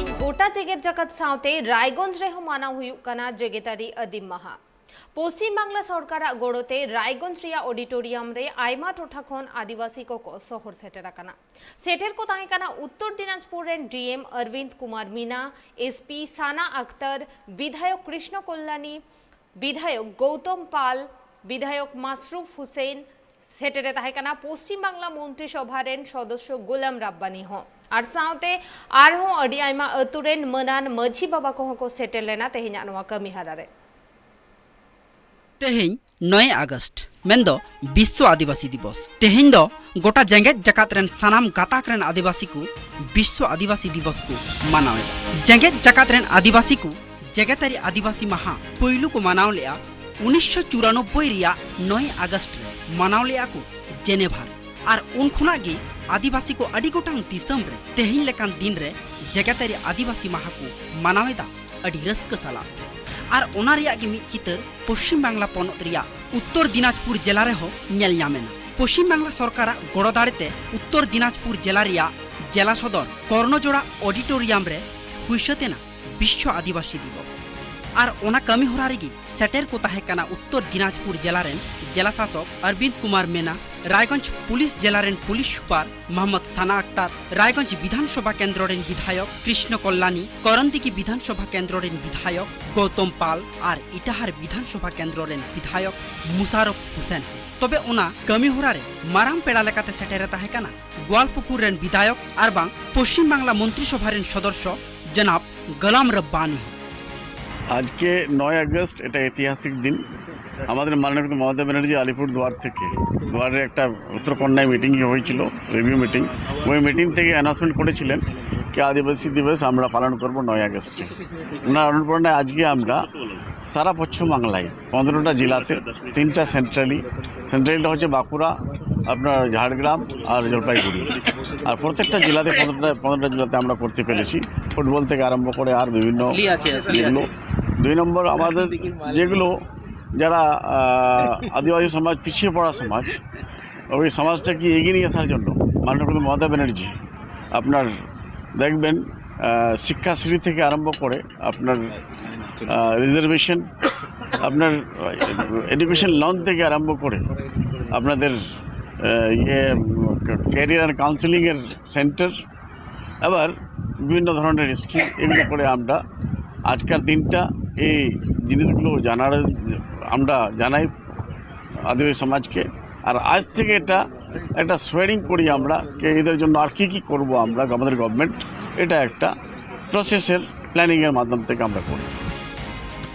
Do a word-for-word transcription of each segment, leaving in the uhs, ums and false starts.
ᱜᱚᱴᱟ ᱡᱮᱜᱮᱛ ᱡᱟᱠᱟᱛ ᱥᱟᱶᱛᱮ ᱨᱟᱭᱜᱚᱸᱡᱽ ᱨᱮᱦᱚᱸ ᱢᱟᱱᱟᱣ ᱦᱩᱭᱩᱜ ᱠᱟᱱᱟ ᱡᱮᱜᱮᱛᱟᱹᱨᱤ ᱟᱹᱫᱤᱢ ᱢᱟᱦᱟ᱾ ᱯᱚᱥᱪᱤᱢ ᱵᱟᱝᱞᱟ ᱥᱚᱨᱠᱟᱨᱟᱜ ᱜᱚᱲᱚᱛᱮ ᱨᱟᱭᱜᱚᱸᱡᱽ ᱨᱮᱭᱟᱜ ᱚᱰᱤᱴᱳᱨᱤᱭᱟᱢ ᱨᱮ ᱟᱭᱢᱟ ᱴᱚᱴᱷᱟ ᱠᱷᱚᱱ ᱟᱹᱫᱤᱵᱟᱹᱥᱤ ᱠᱚᱠᱚ ᱥᱚᱦᱚᱨ ᱥᱮᱴᱮᱨ ᱟᱠᱟᱱᱟ᱾ ᱥᱮᱴᱮᱨ ᱠᱚ ᱛᱟᱦᱮᱸ ᱠᱟᱱᱟ ᱩᱛᱛᱚᱨ ᱫᱤᱱᱟᱡᱽᱯᱩᱨ ᱨᱮᱱ ᱰᱤ ᱮᱢ ᱚᱨᱵᱤᱱᱫᱽ ᱠᱩᱢᱟᱨ ᱢᱤᱱᱟ, ᱮᱥ ᱯᱤ ᱥᱟᱱᱟ ᱟᱠᱛᱟᱨ, ᱵᱤᱫᱷᱟᱭᱚᱠ ᱠᱨᱤᱥᱱᱚ ᱠᱚᱞᱞᱟᱱᱤ, ᱵᱤᱫᱷᱟᱭᱚᱠ ᱜᱳᱣᱛᱚᱢ ᱯᱟᱞ, ᱵᱤᱫᱷᱟᱭᱚᱠ ᱢᱟᱥᱨᱩᱯᱷ ᱦᱩᱥᱮᱱ, ᱥᱮᱴᱮᱨᱮ ᱛᱟᱦᱮᱸ ᱠᱟᱱᱟ ᱯᱚᱥᱪᱤᱢ ᱵᱟᱝᱞᱟ ᱢᱚᱱᱛᱨᱤ ᱥᱚᱵᱷᱟ ᱨᱮᱱ ᱥᱚᱫᱚᱥᱥᱚ ᱜᱳᱞᱟᱢ ᱨᱟᱵᱵᱟᱱᱤ ᱦᱚᱸ᱾ ᱟᱨ ᱥᱟᱶᱛᱮ ᱟᱨᱦᱚᱸ ᱟᱹᱰᱤ ᱟᱭᱢᱟ ᱟᱹᱛᱩ ᱨᱮᱱ ᱢᱟᱹᱱᱟᱱ ᱢᱟᱹᱡᱷᱤ ᱵᱟᱵᱟ ᱠᱚᱦᱚᱸ ᱠᱚ ᱥᱮᱴᱮᱨ ᱞᱮᱱᱟ ᱛᱮᱦᱮᱧᱟᱜ ᱱᱚᱣᱟ ᱠᱟᱹᱢᱤ ᱦᱟᱨᱟ ᱨᱮ᱾ ᱛᱮᱦᱮᱧ ᱱᱚᱭ ᱟᱜᱚᱥᱴ, ᱢᱮᱱᱫᱚ ᱵᱤᱥᱥᱚ ᱟᱹᱫᱤᱵᱟᱹᱥᱤ ᱫᱤᱵᱚᱥ᱾ ᱛᱮᱦᱮᱧ ᱫᱚ ᱜᱚᱴᱟ ᱡᱮᱜᱮᱛ ᱡᱟᱠᱟᱛ ᱨᱮᱱ ᱥᱟᱱᱟᱢ ᱜᱟᱛᱟᱠ ᱨᱮᱱ ᱟᱹᱫᱤᱵᱟᱹᱥᱤ ᱠᱚ ᱵᱤᱥᱥᱚ ᱟᱹᱫᱤᱵᱟᱹᱥᱤ ᱫᱤᱵᱚᱥ ᱠᱚ ᱢᱟᱱᱟᱣᱮᱫᱟ᱾ ᱡᱮᱜᱮᱛ ᱡᱟᱠᱟᱛ ᱨᱮᱱ ᱟᱹᱫᱤᱵᱟᱹᱥᱤ ᱠᱚ ᱡᱮᱜᱮᱛᱟᱹᱨᱤ ᱟᱹᱫᱤᱵᱟᱹᱥᱤ ᱢᱟᱦᱟ ᱯᱩᱭᱞᱩ ᱠᱚ ᱢᱟᱱᱟᱣ ᱞᱮᱫᱼᱟ ᱩᱱᱤᱥᱥᱚ ᱪᱩᱨᱟᱱᱚᱵᱵᱳᱭ ᱨᱮᱭᱟᱜ ᱱᱚᱭ ᱟᱜᱚᱥᱴ ᱨᱮ᱾ ᱢᱟᱱᱟᱣ ᱞᱮᱫᱼᱟ ᱠᱚ ᱡᱮᱱᱮᱵᱷᱟ ᱨᱮ᱾ ᱟᱨ ᱩᱱ ᱠᱷᱚᱱᱟᱜ ᱜᱮ ᱟᱹᱫᱤᱵᱟᱹᱥᱤ ᱠᱚ ᱟᱹᱰᱤ ᱜᱚᱴᱟᱝ ᱫᱤᱥᱚᱢ ᱨᱮ ᱛᱮᱦᱮᱧ ᱞᱮᱠᱟᱱ ᱫᱤᱱ ᱨᱮ ᱡᱮᱜᱮᱛᱟᱹᱨᱤ ᱟᱹᱫᱤᱵᱟᱹᱥᱤ ᱢᱟᱦᱟ ᱠᱚ ᱢᱟᱱᱟᱣ ᱮᱫᱟ ᱟᱹᱰᱤ ᱨᱟᱹᱥᱠᱟᱹ ᱥᱟᱞᱟᱜ ᱛᱮ᱾ ᱟᱨ ᱚᱱᱟ ᱨᱮᱭᱟᱜ ᱜᱮ ᱢᱤᱫ ᱪᱤᱛᱟᱹᱨ ᱯᱚᱥᱪᱤᱢ ᱵᱟᱝᱞᱟ ᱯᱚᱱᱚᱛ ᱨᱮᱭᱟᱜ ᱩᱛᱛᱚᱨ ᱫᱤᱱᱟᱡᱽᱯᱩᱨ ᱡᱮᱞᱟ ᱨᱮᱦᱚᱸ ᱧᱮᱞ ᱧᱟᱢ ᱮᱱᱟ᱾ ᱯᱚᱥᱪᱤᱢ ᱵᱟᱝᱞᱟ ᱥᱚᱨᱠᱟᱨᱟᱜ ᱜᱚᱲᱚ ᱫᱟᱲᱮᱛᱮ ᱩᱛᱛᱚᱨ ᱫᱤᱱᱟᱡᱽᱯᱩᱨ ᱡᱮᱞᱟ ᱨᱮᱭᱟᱜ ᱡᱮᱞᱟ ᱥᱚᱫᱚᱨ ᱠᱚᱨᱱᱚᱡᱳᱲᱟ ᱚᱰᱤᱴᱳᱨᱤᱭᱟᱢ ᱨᱮ ᱦᱩᱭ ᱥᱟᱹᱛ ᱮᱱᱟ ᱵᱤᱥᱥᱚ ᱟᱹᱫᱤᱵᱟᱹᱥᱤ ᱫᱤᱵᱚᱥ᱾ ᱟᱨ ᱚᱱᱟ ᱠᱟᱹᱢᱤ ᱦᱚᱨᱟ ᱨᱮᱜᱮ ᱥᱮᱴᱮᱨ ᱠᱚ ᱛᱟᱦᱮᱸ ᱠᱟᱱᱟ ᱩᱛᱛᱚᱨ ᱫᱤᱱᱟᱡᱽᱯᱩᱨ ᱡᱮᱞᱟ ᱨᱮᱱ ᱡᱮᱞᱟ ᱥᱟᱥᱚᱠ ᱚᱨᱵᱤᱱᱫᱽ ᱠᱩᱢᱟᱨ ᱢᱮᱱᱟ, ᱨᱟᱭᱜᱚᱸᱡᱽ ᱯᱩᱞᱤᱥ ᱡᱮᱞᱟ ᱨᱮᱱ ᱯᱩᱞᱤᱥ ᱥᱩᱯᱟᱨ ᱢᱚᱦᱚᱢᱢᱚᱫᱽ ᱥᱟᱱᱟ ᱟᱠᱛᱟᱨ, ᱨᱟᱭᱜᱚᱸᱡᱽ ᱵᱤᱫᱷᱟᱱ ᱥᱚᱵᱷᱟ ᱠᱮᱱᱫᱨᱚ ᱨᱮᱱ ᱵᱤᱫᱷᱟᱭᱚᱠ ᱠᱨᱤᱥᱱᱚ ᱠᱚᱞᱞᱟᱱᱤ, ᱠᱚᱨᱚᱱᱫᱤᱜᱷᱤ ᱵᱤᱫᱷᱟᱱ ᱥᱚᱵᱷᱟ ᱠᱮᱱᱫᱨᱚ ᱨᱮᱱ ᱵᱤᱫᱷᱟᱭᱚᱠ ᱜᱳᱣᱛᱚᱢ ᱯᱟᱞ ᱟᱨ ᱤᱴᱟᱦᱟᱨ ᱵᱤᱫᱷᱟᱱ ᱥᱚᱵᱷᱟ ᱠᱮᱱᱫᱨᱚ ᱨᱮᱱ ᱵᱤᱫᱷᱟᱭᱚᱠ ᱢᱩᱥᱟᱨᱚᱯᱷ ᱦᱩᱥᱮᱱ᱾ ᱛᱚᱵᱮ ᱚᱱᱟ ᱠᱟᱹᱢᱤ ᱦᱚᱨᱟ ᱨᱮ ᱢᱟᱨᱟᱝ ᱯᱮᱲᱟ ᱞᱮᱠᱟᱛᱮ ᱥᱮᱴᱮᱨᱮ ᱛᱟᱦᱮᱸ ᱠᱟᱱᱟ ᱜᱳᱣᱟᱞᱯᱩᱠᱩᱨ ᱨᱮᱱ ᱵᱤᱫᱷᱟᱭᱚᱠ ᱟᱨ ᱵᱟᱝ ᱯᱚᱥᱪᱤᱢ ᱵᱟᱝᱞᱟ ᱢᱚᱱᱛᱨᱤ ᱥᱚᱵᱷᱟ ᱨᱮᱱ ᱥᱚᱫᱚᱥᱥᱚ ᱡᱚᱱᱟᱵ ᱜᱳᱞᱟᱢ ᱨᱟᱵᱵᱟᱱᱤ᱾ আজকে নয় আগস্ট, এটা ঐতিহাসিক দিন। আমাদের মাননীয় মমতা ব্যানার্জি আলিপুর দুয়ার থেকে, দুয়ারে একটা উত্তরকন্যায় মিটিং হয়েছিল, রিভিউ মিটিং। ওই মিটিং থেকে অ্যানাউন্সমেন্ট করেছিলেন কি আদিবাসী দিবস আমরা পালন করব নয় আগস্টে। ওনার অনুপ্রেরণায় আজকে আমরা সারা পশ্চিমবাংলায় পনেরোটা জেলাতে, তিনটা সেন্ট্রালি, সেন্ট্রালটা হচ্ছে বাঁকুড়া, আপনার ঝাড়গ্রাম আর জলপাইগুড়ি। আর প্রত্যেকটা জেলাতে পনেরোটা, পনেরোটা জেলাতে আমরা করতে পেরেছি, ফুটবল থেকে আরম্ভ করে আর বিভিন্ন আসলে আছে, আসলে যেগুলো। আছে। দুই নম্বর, আমাদের যেগুলো যারা, আহ, আদিবাসী সমাজ, পিছিয়ে পড়া সমাজ, ওই সমাজটাকে এগিয়ে নিয়ে আসার জন্য মাননীয় মমতা ব্যানার্জি আপনার দেখবেন আহ, শিক্ষাশ্রী থেকে আরম্ভ করে আপনার রিজার্ভেশন, আপনার এডুকেশন লোন থেকে আরম্ভ করে আপনাদের আহ, ইয়ে ক্যারিয়ার কাউন্সেলিংয়ের সেন্টার, আবার বিভিন্ন ধরনের স্কিম, এগুলো করে আমরা আজকার দিনটা এই জিনিসগুলো জানার আমরা জানাই আদিবাসী সমাজকে। আর আজ থেকে এটা একটা সোয়ারিং করি আমরা, যে এদের জন্য আর কী কী করবো আমরা, আমাদের গভর্নমেন্ট, এটা একটা ᱯᱨᱚᱥᱮᱥ ᱮᱨ ᱯᱞᱮᱱᱤᱝ ᱮᱨ ᱢᱟᱫᱽᱫᱷᱚᱢ ᱛᱮ ᱠᱟᱢ ᱨᱮ ᱠᱚᱨᱮ᱾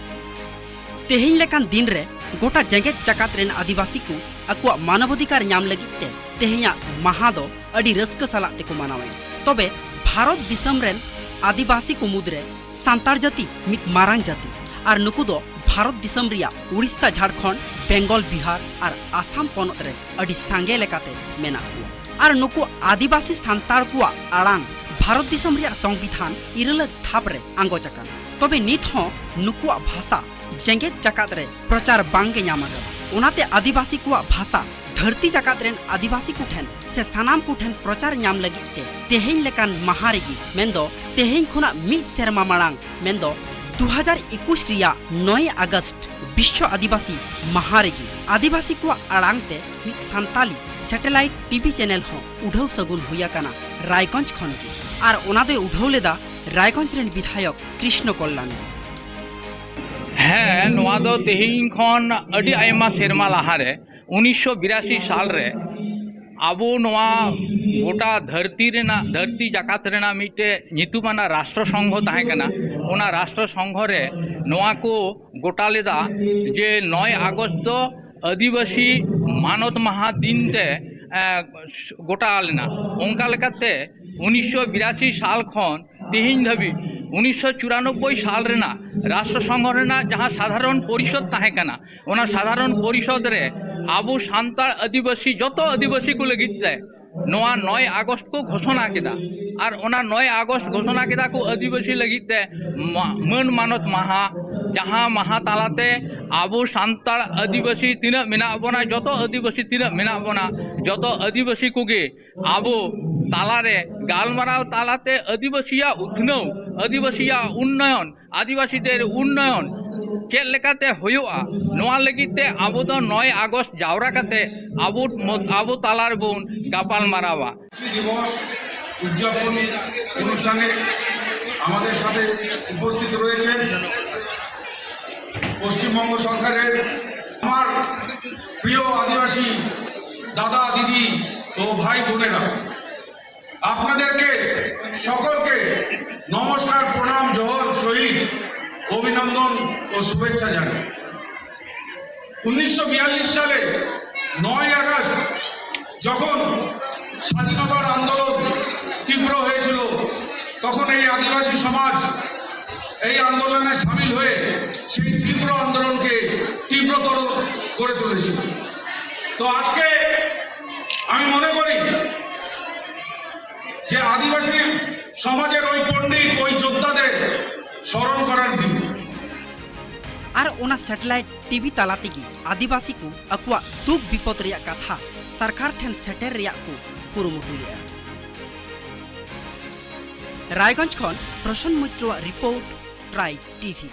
ᱛᱮᱦᱮᱧ ᱞᱮᱠᱟᱱ ᱫᱤᱱ ᱨᱮ ᱜᱚᱴᱟ ᱡᱮᱜᱮᱛ ᱡᱟᱠᱟᱛ ᱨᱮᱱ ᱟᱹᱫᱤᱵᱟᱹᱥᱤ ᱠᱚ ᱟᱠᱚᱣᱟᱜ ᱢᱟᱱᱚᱵᱟᱫᱷᱤᱠᱟᱨ ᱧᱟᱢ ᱞᱟᱹᱜᱤᱫ ᱛᱮ ᱛᱮᱦᱮᱧᱟᱜ ᱢᱟᱦᱟ ᱫᱚ ᱟᱹᱰᱤ ᱨᱟᱹᱥᱠᱟᱹ ᱥᱟᱞᱟᱜ ᱛᱮᱠᱚ ᱢᱟᱱᱟᱣᱮᱫᱼᱟ᱾ ᱛᱚᱵᱮ ᱵᱷᱟᱨᱚᱛ ᱫᱤᱥᱚᱢ ᱨᱮᱱ ᱟᱹᱫᱤᱵᱟᱹᱥᱤ ᱠᱚ ᱢᱩᱫᱽᱨᱮ ᱥᱟᱱᱛᱟᱲ ᱡᱟᱹᱛᱤ ᱢᱤᱫ ᱢᱟᱨᱟᱝ ᱡᱟᱹᱛᱤ, ᱟᱨ ᱱᱩᱠᱩ ᱫᱚ ᱵᱷᱟᱨᱚᱛ ᱫᱤᱥᱚᱢ ᱨᱮᱭᱟᱜ ᱩᱲᱤᱥᱥᱟ, ᱡᱷᱟᱲᱠᱷᱚᱸᱰ, ᱵᱮᱝᱜᱚᱞ, ᱵᱤᱦᱟᱨ ᱟᱨ ᱟᱥᱟᱢ ᱯᱚᱱᱚᱛ ᱨᱮ ᱟᱹᱰᱤ ᱥᱟᱸᱜᱮ ᱞᱮᱠᱟᱛᱮ ᱢᱮᱱᱟᱜ ᱠᱚᱣᱟ᱾ ᱟᱨ ᱱᱩᱠᱩ ᱟᱹᱫᱤᱵᱟᱹᱥᱤ ᱥᱟᱱᱛᱟᱲ ᱠᱚᱣᱟᱜ ᱟᱲᱟᱝ ᱵᱷᱟᱨᱚᱛ ᱫᱤᱥᱚᱢ ᱨᱮᱭᱟᱜ ᱥᱚᱝᱵᱤᱫᱷᱟᱱ ᱤᱨᱟᱹᱞ ᱟᱱ ᱫᱷᱟᱯ ᱨᱮ ᱟᱸᱜᱚᱪ ᱟᱠᱟᱱᱟ᱾ ᱛᱚᱵᱮ ᱱᱤᱛ ᱦᱚᱸ ᱱᱩᱠᱩᱣᱟᱜ ᱵᱷᱟᱥᱟ ᱡᱮᱜᱮᱛ ᱡᱟᱠᱟᱛ ᱨᱮ ᱯᱨᱚᱪᱟᱨ ᱵᱟᱝ ᱜᱮ ᱧᱟᱢ ᱟᱠᱟᱫᱟ᱾ ᱚᱱᱟᱛᱮ ᱟᱹᱫᱤᱵᱟᱹᱥᱤ ᱠᱚᱣᱟᱜ ᱵᱷᱟᱥᱟ ᱫᱷᱟᱹᱨᱛᱤ ᱡᱟᱠᱟᱛ ᱨᱮᱱ ᱟᱹᱫᱤᱵᱟᱹᱥᱤ ᱠᱚᱴᱷᱮᱱ ᱥᱮ ᱥᱟᱱᱟᱢ ᱠᱚᱴᱷᱮᱱ ᱯᱨᱚᱪᱟᱨ ᱧᱟᱢ ᱞᱟᱹᱜᱤᱫ ᱛᱮ ᱛᱮᱦᱮᱧ ᱞᱮᱠᱟᱱ ᱢᱟᱦᱟ ᱨᱮᱜᱮ, ᱢᱮᱱᱫᱚ ᱛᱮᱦᱮᱧ ᱠᱷᱚᱱᱟᱜ ᱢᱤᱫ ᱥᱮᱨᱢᱟ ᱢᱟᱲᱟᱝ, ᱢᱮᱱᱫᱚ ᱫᱩ ᱦᱟᱡᱟᱨ ᱮᱠᱩᱥ ᱨᱮᱭᱟᱜ ᱱᱚᱭ ᱟᱜᱚᱥᱴ ᱵᱤᱥᱥᱚ ᱟᱹᱫᱤᱵᱟᱹᱥᱤ ᱢᱟᱦᱟ ᱨᱮᱜᱮ ᱟᱹᱫᱤᱵᱟᱹᱥᱤ ᱠᱚᱣᱟᱜ ᱟᱲᱟᱝ ᱛᱮ ᱢᱤᱫ ᱥᱟᱱᱛᱟᱞᱤ ᱥᱮᱴᱮᱞᱟᱭᱤᱴ ᱴᱤᱵᱷᱤ ᱪᱮᱱᱮᱞ ᱦᱚᱸ ᱩᱰᱷᱟᱹᱣ ᱥᱟᱹᱜᱩᱱ ᱦᱩᱭ ᱟᱠᱟᱱᱟ ᱨᱟᱭᱜᱚᱸᱡᱽ ᱠᱷᱚᱱ ᱜᱮ᱾ ᱟᱨ ᱚᱱᱟ ᱫᱚᱭ ᱩᱰᱷᱟᱹᱣ ᱞᱮᱫᱟ ᱨᱟᱭᱜᱚᱸᱡᱽ ᱨᱮᱱ ᱵᱤᱫᱷᱟᱭᱚᱠ ᱠᱨᱤᱥᱱᱚ ᱠᱚᱞᱞᱟᱱ᱾ ᱦᱮᱸ, ᱱᱚᱣᱟ ᱫᱚ ᱛᱮᱦᱮᱧ ᱠᱷᱚᱱ ᱟᱹᱰᱤ ᱟᱭᱢᱟ ᱥᱮᱨᱢᱟ ᱞᱟᱦᱟᱨᱮ, ᱩᱱᱤᱥᱥᱚ ᱵᱤᱨᱟᱥᱤ ᱥᱟᱞ ᱨᱮ, ᱟᱵᱚ ᱱᱚᱣᱟ ᱜᱚᱴᱟ ᱫᱷᱟᱹᱨᱛᱤ ᱨᱮᱱᱟᱜ, ᱫᱷᱟᱹᱨᱛᱤ ᱡᱟᱠᱟᱛ ᱨᱮᱱᱟᱜ ᱢᱤᱫᱴᱮᱡ ᱧᱩᱛᱩᱢᱟᱱᱟᱜ ᱨᱟᱥᱴᱨᱚ ᱥᱚᱝᱜᱷᱚ ᱛᱟᱦᱮᱸ ᱠᱟᱱᱟ᱾ ᱚᱱᱟ ᱨᱟᱥᱴᱨᱚ ᱥᱚᱝᱜᱷᱚ ᱨᱮ ᱱᱚᱣᱟ ᱠᱚ ᱜᱚᱴᱟ ᱞᱮᱫᱟ ᱡᱮ ᱱᱚᱭ ᱟᱜᱚᱥᱴ ᱫᱚ ᱟᱹᱫᱤᱵᱟᱹᱥᱤ ᱢᱟᱱᱚᱛ ᱢᱟᱦᱟ ᱫᱤᱱ ᱛᱮ, ᱮ, ᱜᱚᱴᱟ ᱞᱮᱱᱟ᱾ ᱚᱱᱠᱟ ᱞᱮᱠᱟᱛᱮ ᱩᱱᱤᱥᱥᱚ ᱵᱤᱨᱟᱥᱤ ᱥᱟᱞ ᱠᱷᱚᱱ ᱛᱮᱦᱮᱧ ᱫᱷᱟᱹᱵᱤᱡ ᱩᱱᱤᱥᱥᱚ ᱪᱩᱨᱟᱱᱚᱵᱵᱳᱭ ᱥᱟᱞ ᱨᱮᱱᱟᱜ ᱨᱟᱥᱴᱨᱚ ᱥᱚᱝᱜᱷᱚ ᱨᱮᱱᱟᱜ ᱡᱟᱦᱟᱸ ᱥᱟᱫᱷᱟᱨᱚᱱ ᱯᱚᱨᱤᱥᱚᱫᱽ ᱛᱟᱦᱮᱸ ᱠᱟᱱᱟ, ᱚᱱᱟ ᱥᱟᱫᱷᱟᱨᱚᱱ ᱯᱚᱨᱤᱥᱚᱫᱽ ᱨᱮ ᱟᱵᱚ ᱥᱟᱱᱛᱟᱲ ᱟᱹᱫᱤᱵᱟᱹᱥᱤ, ᱡᱚᱛᱚ ᱟᱹᱫᱤᱵᱟᱹᱥᱤ ᱠᱚ ᱞᱟᱹᱜᱤᱫ ᱛᱮ ᱱᱚᱣᱟ ᱱᱚᱭ ᱟᱜᱚᱥᱴ ᱠᱚ ᱜᱷᱳᱥᱚᱱᱟ ᱠᱮᱫᱟ᱾ ᱟᱨ ᱚᱱᱟ ᱱᱚᱭ ᱟᱜᱚᱥᱴ ᱜᱷᱳᱥᱚᱱᱟ ᱠᱮᱫᱟ ᱠᱚ ᱟᱹᱫᱤᱵᱟᱹᱥᱤ ᱞᱟᱹᱜᱤᱫ ᱛᱮ ᱢᱟ-, ᱢᱟᱹᱱ ᱢᱟᱱᱚᱛ ᱢᱟᱦᱟ, ᱡᱟᱦᱟᱸ ᱢᱟᱦᱟ ᱛᱟᱞᱟᱛᱮ ᱟᱵᱚ ᱥᱟᱱᱛᱟᱲ ᱟᱹᱫᱤᱵᱟᱹᱥᱤ ᱛᱤᱱᱟᱹᱜ ᱢᱮᱱᱟᱜ ᱵᱚᱱᱟ, ᱡᱚᱛᱚ ᱟᱹᱫᱤᱵᱟᱹᱥᱤ ᱛᱤᱱᱟᱹᱜ ᱢᱮᱱᱟᱜ ᱵᱚᱱᱟ, ᱡᱚᱛᱚ ᱟᱹᱫᱤᱵᱟᱹᱥᱤ ᱠᱚᱜᱮ ᱟᱵᱚ ᱛᱟᱞᱟᱨᱮ ᱜᱟᱞᱢᱟᱨᱟᱣ ᱛᱟᱞᱟᱛᱮ ᱟᱹᱫᱤᱵᱟᱹᱥᱤᱭᱟᱜ ᱩᱛᱱᱟᱹᱣ, ᱟᱹᱫᱤᱵᱟᱹᱥᱤᱭᱟᱜ ᱩᱱᱱᱚᱭᱚᱱ, ᱟᱹᱫᱤᱵᱟᱹᱥᱤ ᱫᱮᱨ ᱩᱱᱱᱚᱭᱚᱱ ᱪᱮᱫ ᱞᱮᱠᱟᱛᱮ ᱦᱩᱭᱩᱜᱼᱟ, ᱱᱚᱣᱟ ᱞᱟᱹᱜᱤᱫ ᱛᱮ ᱟᱵᱚ ᱫᱚ ᱱᱚᱭ ᱟᱜᱚᱥᱴ ᱡᱟᱣᱨᱟ ᱠᱟᱛᱮ ᱟᱵᱚ ᱢᱚ-, ᱟᱵᱚ ᱛᱟᱞᱟ ᱨᱮᱵᱚᱱ ᱜᱟᱯᱟᱞ ᱢᱟᱨᱟᱣᱟ᱾ দিবস উদযাপন অনুষ্ঠানে আমাদের সাথে উপস্থিত রয়েছেন পশ্চিমবঙ্গ সরকারের আমার প্রিয় আদিবাসী দাদা, দিদি ও ভাই বোনেরা, আপনাদেরকে সকলকে নমস্কার, প্রণাম, জোহর, শহীদ, অভিনন্দন ও শুভেচ্ছা জানাই। উনিশশো বিয়াল্লিশ সালে নয় আগস্ট যখন স্বাধীনতার আন্দোলন তীব্র হয়েছিল, তখন এই আদিবাসী সমাজ এই আন্দোলনে সামিল হয়ে সেই তীব্র আন্দোলনকে তীব্রতর করে তুলেছিল। তো আজকে আমি মনে করি যে আদিবাসী সমাজের ওই পণ্ডিত, ওই যোদ্ধাদের স্মরণ করার দিন। ᱟᱨ ᱚᱱᱟ ᱥᱮᱴᱮᱞᱟᱭᱤᱴ ᱴᱤᱵᱷᱤ ᱛᱟᱞᱟ ᱛᱮᱜᱮ ᱟᱹᱫᱤᱵᱟᱹᱥᱤ ᱠᱚ ᱟᱠᱚᱣᱟᱜ ᱫᱩᱠ ᱵᱤᱯᱚᱫ ᱨᱮᱭᱟᱜ ᱠᱟᱛᱷᱟ ᱥᱚᱨᱠᱟᱨ ᱴᱷᱮᱱ ᱥᱮᱴᱮᱨ ᱨᱮᱭᱟᱜ ᱠᱚ ᱠᱩᱨᱩᱢᱩᱴᱩᱭᱮᱫᱼᱟ᱾ ᱨᱟᱭᱜᱚᱸᱡᱽ ᱠᱷᱚᱱ ᱯᱨᱚᱥᱚᱱ ᱢᱳᱭᱛᱨᱚᱣᱟᱜ ᱨᱤᱯᱳᱨᱴ, ᱴᱨᱟᱭᱤᱵᱽ ᱴᱤᱵᱷᱤ᱾